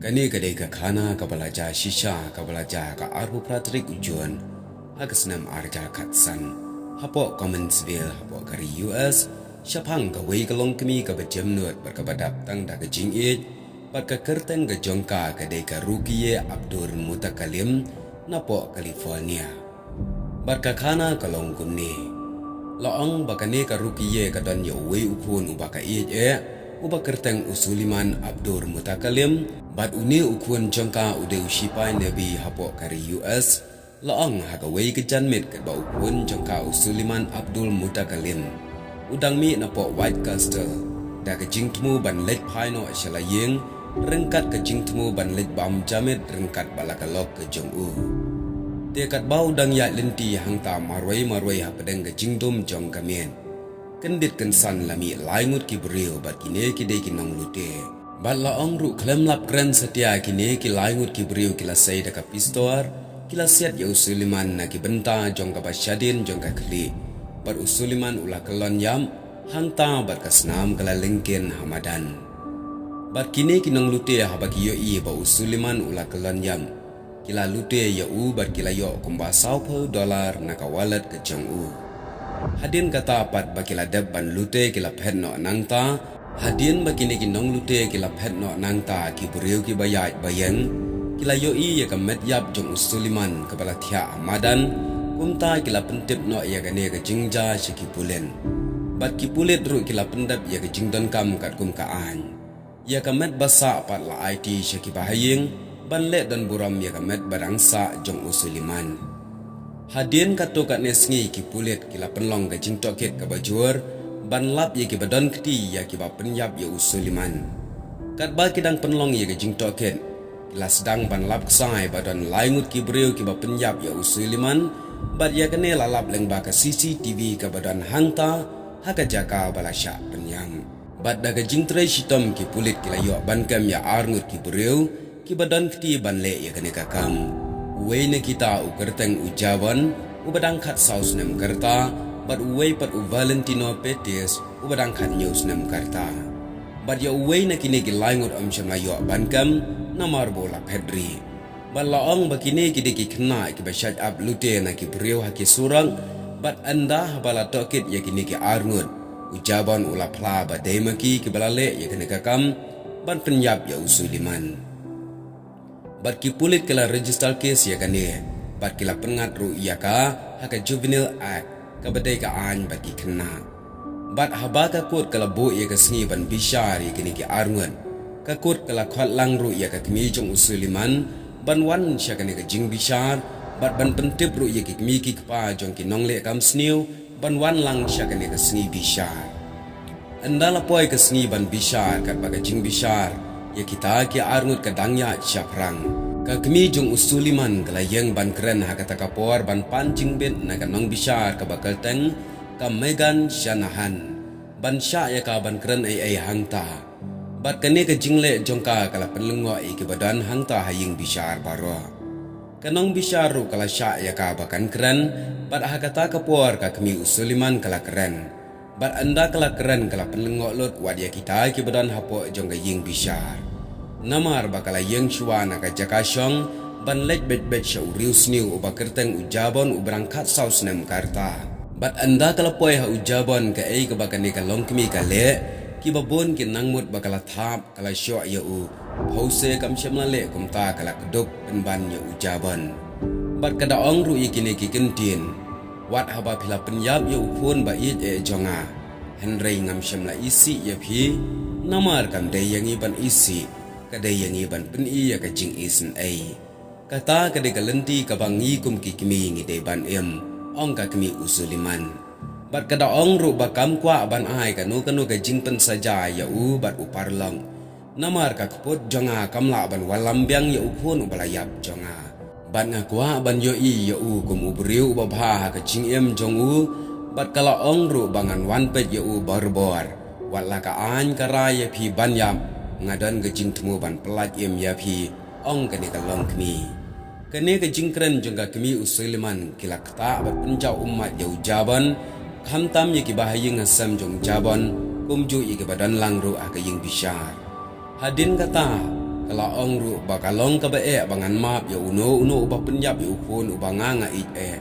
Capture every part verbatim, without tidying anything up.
Kane ka dei ka khana kaba la jia shisha, kaba la jia ha ka arphew phra tarik u Jun ha ka snem ar hajar khatsan, hapoh Commonsville, hapoh ka ri U S, shaphang kawei ka longkmie kaba jemnud bad kaba dap tang da ka jingïeit, bad ka kyrteng ka jong ka ka dei ka Rukiye Abdul Mutakalim, napoh California. Bad ka khana ka long kumne. La ong ba kane ka Rukiye ka don ïa uwei u khun uba ka ïeit eh, uba kyrteng u Suliman Abdul Mutakalim, bad une u khun jong ka u dei u shipai Navy hapoh ka ri U S. La ong ha kawei ka janmiet katba u khun jong ka u Suliman Abdul Mutakalim u dang mih napoh White Castle da ka jingthmu ban leit phai noh sha la ïing, ryngkat ka jingthmu ban leit bam jamit ryngkat bad la ka lok ka jong u. Te katba u dang ïaid lynti hangta marwei marwei hapdeng ka jingdum jong ka miet, kyndit kynsan la mih lai ngut ki briew bad kine ki dei ki nonglute. Bad la ong ruh khlem lap kren satia, kine ki lai ngut ki briew ki la sei da ka pistol, ki la siat ïa u Suliman na ki bynta jong kaba shadien jong ka khlieh. Bad u Suliman u la kyllon ïap hangta bad ka snam ka la lyngkien ha madan. Bad kine ki nonglute haba ki ïohi ba u Suliman u la kyllon ïap, ki la lute ïa u bad ki la ïoh kumba sawphew dollar na ka wallet ka jong u. Hadien kata pat ba ki la dep ban lute ki la phet noh nangta, hadien ba kine ki nonglute ki la phet noh nangta, ki briew kiba ïaid ba ïeng ki la ïohi ïa ka met ïap jong u Suliman kaba la thiah ha madan, kumta ki la pyntip noh ïa kane ka jingjia sha ki pulit. Bad ki pulit ruh ki la pyndep ïa ka jingdonkam katkum ka aiñ. Ïa ka met ba sah pat la aiti sha kiba ha ïing ban leh don burom ïa ka met ba dang sah jong u Suliman. Hadien katto katne sngi ki pulit ki la pynlong ka jingtohkit kaba jur ban lap ïa kiba don kti ïa kiba pynïap ïa u Suliman. Katba ki dang pynlong ïa ka jingtohkit, ki la sdang ban lap ksai ba don lai ngut ki briew kiba pynïap ïa u Suliman, bad ïa kane la lap lyngba ka C C T V kaba don hangta ha ka jaka ba la shah pynïap. Bad da ka jingtrei shitom ki pulit ki la ïoh ban kem ïa ar ngut ki briew kiba don kti ban leh ïa kane ka kam. Uwei na kita u kyrteng u Jabon, uba dang khatsaw snem ka rta, bad uwei pat u Valentino Petis, uba dang khathynñiew snem ka rta. Bad ïa uwei na kine ki lai ngut ym shym la ïoh ban kem namar ba u la phet rieh. Bad la ong ba kine ki dei ki khynnah kiba shait ap lute na ki briew ha ki surok, bad ynda haba la tohkit ïa kine ki ar ngut, u Jabon u la phla ba dei ma ki kiba la leh ïa kane ka kam ban pynïap ïa u Suliman. Bad ki pulit ki la register case ïa kane, bad ki la pynngat ruh ïa ka ha ka Juvenile Act, kaba dei ka aiñ bad ki khynnah. Bad haba ka kot ka la buh ïa ka sngi ban bishar ïa kine ki ar ngut, ka kot ka la khot lang ruh ïa ka kmie jong u Suliman ban wan sha kane ka jingbishar, bad ban pyntip ruh ïa ki kmie ki kpa jong ki nongleh kam sniew ban wan lang sha kane ka sngi bishar. Ynda la poi ka sngi ban bishar, katba ka jingbishar ïa kita ki ar ngut ka dang ïaid shaphrang, ka kmie jong u Suliman ka la ïeng ban kren ha kata ka por ban pan jingbit na ka nongbishar kaba kyrteng ka Megan Shanahan, ban shah ïa ka ban kren ei ei hangta. Bad kane ka jingleh jong ka ka la pynlyngngoh ïa kiba don hangta ha ïing bishar baroh. Ka nongbishar ruh ka la shah ïa ka ba kan kren, bad ha kata ka por ka kmie u Suliman ka la kren. Bad ynda ka la kren ka la pynlyngngoh lut wat ïa kita kiba don hapoh jong ka ïing bishar. Namar ba ka la ïeng shuwa na ka jaka shong ban leit beit beit sha u riewsniew uba kyrteng u Jabon uba dang khatsaw snem ka rta. Bad ynda ka la poi ha u Jabon, kaei kaba kane ka longkmie ka leh, kiba bun ki nang mut ba ka la thap, ka la shoh ïa u. Hynrei kam shym la leh kumta, ka la kdup pynban ïa u Jabon. Bad ka da ong ruh ïa kine ki kyntien, wat haba phi la pynïap ïa u khun ba ïeit eh jong nga, hynrei ngam shym la isih ïa phi, namar kam dei ïa ngi ban isih, ka dei ïa ngi ban pyni ïa ka jingisynei. Kata ka dei ka lynti kaba ngi kum ki kmie ngi dei ban im, ong ka kmie u Suliman. Bad ka da ong ruh ba kam kwah ban ai kano kano ka jingpynsaja ïa u bad u paralok. Namar ka kput jong nga kam lah ban wallam biang ïa u khun uba la ïap jong nga. Bad nga kwah ban ïohi ïa u kum u briew uba bha ha ka jingim jong u, bad ka la ong ruh ba ngan wan peit ïa u barabor. Wat la ka aiñ ka rai ïa phi ban ïap, nga don ka jingthmu ban pyllait im ïa phi, ong kane ka longkmie. Kane ka jingkren jong ka kmie u Suliman ki la ktah bad pynjaw ummat ïa u Jabon, khamtam ïa kiba ha ïing ha sem jong u Jabon, kumjuh ïa kiba don lang ruh ha ka ïing bishar. Hadien kata, La ong ruh ba ka long kaba eh ba ngan map ïa uno uno uba pynïap ïa u khun uba nga nga ïeit eh.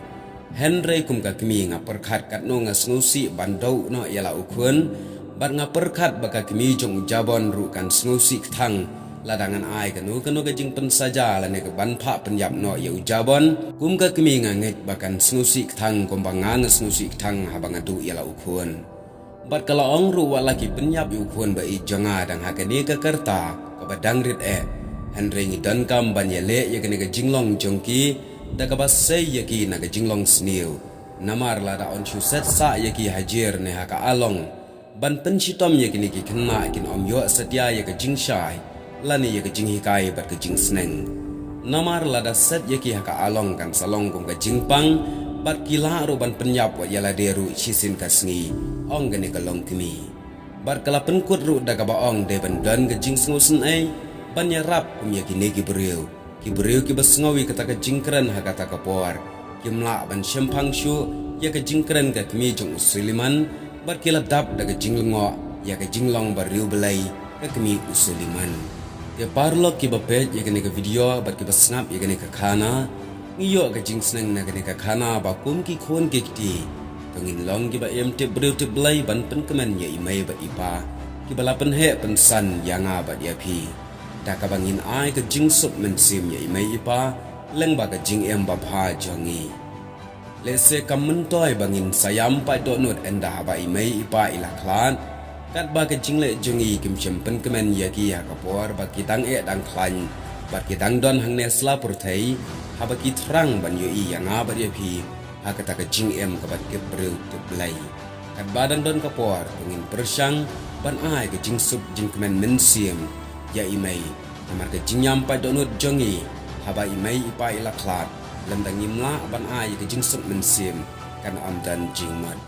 Hynrei kum ka kmie nga pyrkhat katno nga sngewsih ban duh noh ïa la u khun. Bad nga pyrkhat ba ka kmie jong u Jabon ruh kan sngewsih kthang lada ngan ai kano kano ka jingpynsaja lane ka ban phah pynïap noh ïa u Jabon. Kum ka kmie nga ngeit ba kan sngewsih kthang kumba nga nga sngewsih kthang haba nga duh ïa la u khun. Bad ka la ong ruh wat la ki pynïap ïa u khun ba ïeit jong nga dang ha kane ka rta kaba dang rit eh. Hynrei ngi donkam ban ïaleh ïa kane ka jinglong jong ki da kaba sei ïa ki na ka jinglong sniew. Namar lada yn shu set sah ïa ki hajier ne ha ka along ban pynshitom ïa kine ki khynnah kin ym ïoh satia ïa ka jingshai lane ïa ka jinghikai bad ka jingsneng. Namar lada set ïa ki ha ka along kan sa long kum ka jingpang bad ki lah ruh ban pynïap wat ïa lade ruh shisien ka sngi, ong kane ka longkmie. Bad ka la pynkut ruh da kaba ong dei ban don ka jingsngewsynei ban ïarap kum ïa kine ki briew. Ki briew kiba sngew ïa kata ka jingkren ha kata ka por kim lah ban shemphang shuh ïa ka jingkren ka kmie jong u Suliman, bad ki la dap da ka jinglyngngoh ïa ka jinglong ba riewblei ka kmie u Suliman. Ki paralok kiba peit ïa kane ka video bad kiba sngap ïa kane ka khana, ngi ïoh ka jingsneng na kane ka khana ba kum ki khun ki kti, to ngin long kiba im tip briew tip Blei ban pynkmen ïa i mei bad i pa kiba la pynheh pynsan ïa nga bad ïa phi. Da kaba ngin ai ka jingsuk mynsiem ïa i mei i pa lyngba ka jingim babha jong ngi. Lehse kam myntoi ba ngin sa ïam paid dohnud ynda haba i mei i pa i la khlad. Katba ka jingleh jong ngi kim shym pynkmen ïa ki ha ka por ba ki dang eh dang khlaiñ bad ki dang don hangne sla pyrthei, haba ki thrang ban ïohi ïa nga bad ïa phi ha kata ka jingim kaba tip briew tip Blei. Katba dang don ka por to ngin pyrshang ban ai ka jingsuk jingkmen mynsiem ïa i mei. Namar ka jingïam paid dohnud jong ngi haba i mei i pa i la khlad, lymda ngim lah ban ai ka jingsuk mynsiem, kan ym don jingmut.